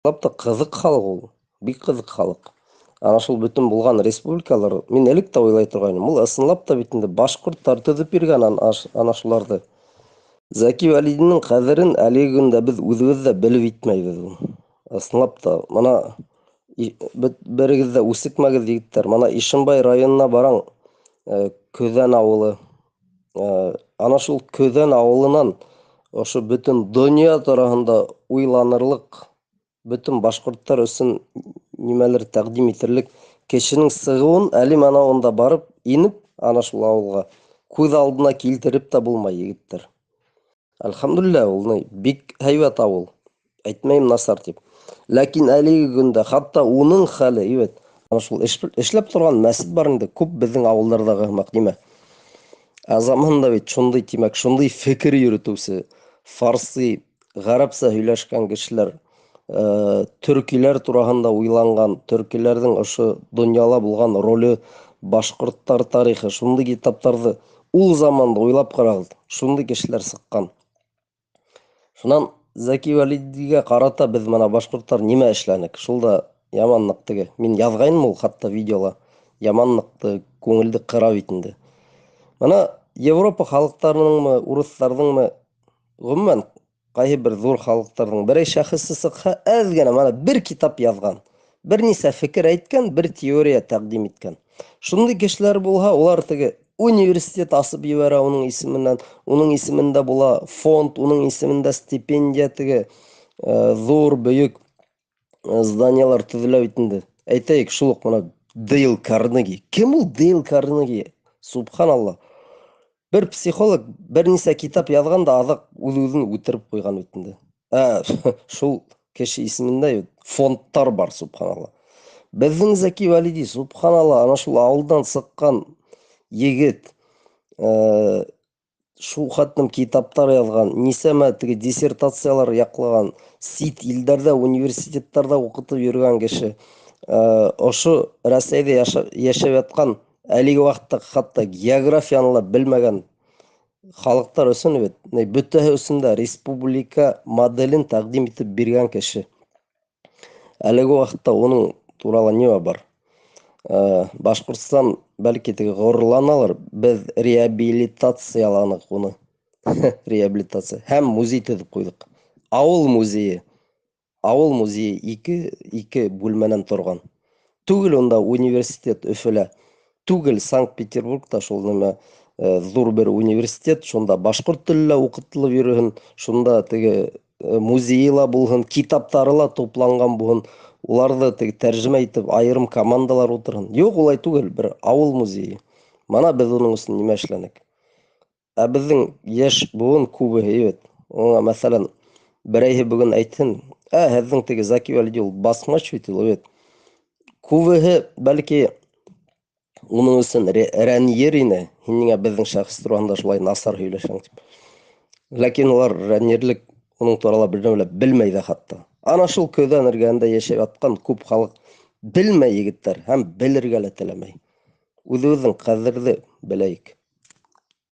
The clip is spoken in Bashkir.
Ысынлап та ҡыҙыҡ халыҡ ул, бик ҡыҙыҡ халыҡ. Ана шул бөтөн булған республикалар, мин элек тә уйлай торғайным, ул ысынлап та бит инде башҡорттар төҙөп биргән ана шуларҙы. Зәки Вәлидинең ҡәҙерен әлеге көндә беҙ үҙебеҙ ҙә белеп етмәйбеҙ. Ысынлап та, мына берегеҙ ҙә үсекмәгеҙ, егеттәр. Мына Ишембай районына бараң, Көҙән ауылы. Ана шул Көҙән ауылынан ошо бөтөн донъя тураһында уйланырлыҡ, бөтөн башҡорттар өсөн нимәлер тәҡдим итерлек кешенең сығыуын әле мына унда барып инеп, ана шул ауылға күҙ алдына килтереп тә булмай, егеттәр. Әлхәмдүлилләһ, ул ни, бик һәйбәт ауыл. Әйтмәйем насар тип. Ләкин әлеге көндә хатта уның хәле, ибет, ана шул эшләп торған мәсет бар инде, күп беҙҙең ауылдарҙағы һымаҡ нимә. Ә заманда бит шундай, тимәк, шундай фекер йөрөтөүсе, фарси, ғәрәпсә һөйләшкән кешеләр, төркиләр тураһында уйланған, төркиләрҙең ошо донъяла булған роле, башҡорттар тарихы, шундай китаптарҙы ул заманда уйлап ҡарағыҙ, шундай кешеләр сыҡҡан. Шунан Зәки Вәлидигә ҡарата беҙ мына башҡорттар нимә эшләнек? Шул да яман ныҡ теге. Мин яҙғайным ул хатта видеола. Яман ныҡты, күңелде ҡыра бит инде. Мына Европа халыҡтарыныңмы, урыҫтарҙыңмы, ғөмүмән ҡайһы бер ҙур халыҡтарҙың берәй шәхесе сыҡһа, әҙ генә мына бер китап яҙған, бер нисә фекер әйткән, бер теория тәҡдим иткән. Шундай кешеләр булһа, улар теге университет асып ебәрә уның исеменән, уның исемендә була фонд, уның исемендә стипендия теге, ҙур бөйөк зданиялар төҙөлә бит инде. Әйтәйек, шул уҡ мына Дейл Карнеги. Кем ул Дейл Карнеги? Субханалла. Бер психолог бер нисә китап яҙған да аҙаҡ үҙ-үҙен үтереп ҡуйған бит инде. Шул кеше исемендә бит фондтар бар, субханалла. Беҙҙең Зәки Вәлиди, субханалла, ана шул ауылдан сыҡҡан егет, шул хәтлем китаптар яҙған, нисәмә теге диссертациялар яҡлаған, сит илдәрҙә, университеттарҙа уҡытып йөрөгән кеше. Ошо Рәсәйҙә йәшәп ятҡан, әлеге ваҡытта хатта географияны ла белмәгән халыҡтар өсөн бит, ни, бөтәһе өсөн дә республика моделен тәҡдим итеп биргән кеше. Әлеге ваҡытта уның турала нимә бар? Башҡортостан бәлки теге ғорурланалыр, беҙ реабилитацияланыҡ уны. Реабилитация. Һәм музей төҙөп ҡуйҙыҡ. Ауыл музейы. Ауыл музейы ике бүлмәнән торған. Түгел унда университет Өфөлә, түгел Санкт-Петербургта шул нәмә, ҙур бер университет, шунда башҡорт теле лә уҡытылып йөрөһөн, шунда теге музейы ла булһын, китаптары ла тупланған булһын, уларҙы теге тәржемә итеп айырым командалар ултырһын. Юҡ, улай түгел, бер ауыл музейы. Мына беҙ уның өсөн нимә эшләнек? Ә беҙҙең йәш быуын күбеһе бит. Уңа, мәҫәлән, берәйһе бөгөн әйтһен, һеҙҙең теге Зәки Вәлиди ул басмач бит ул бит. Күбеһе бәлки уның өсөн рәнйер ине, һин ниңә беҙҙең шәхес тураһында шулай насар һөйләшәң тип. Ләкин улар рәнйерлек уның турала бер нәмә лә белмәй ҙә хатта. Ана шул көҙән эргәһендә йәшәп ятҡан күп халыҡ белмәй, егеттәр, һәм белергә лә теләмәй. Үҙебеҙҙең ҡәҙерҙе беләйек.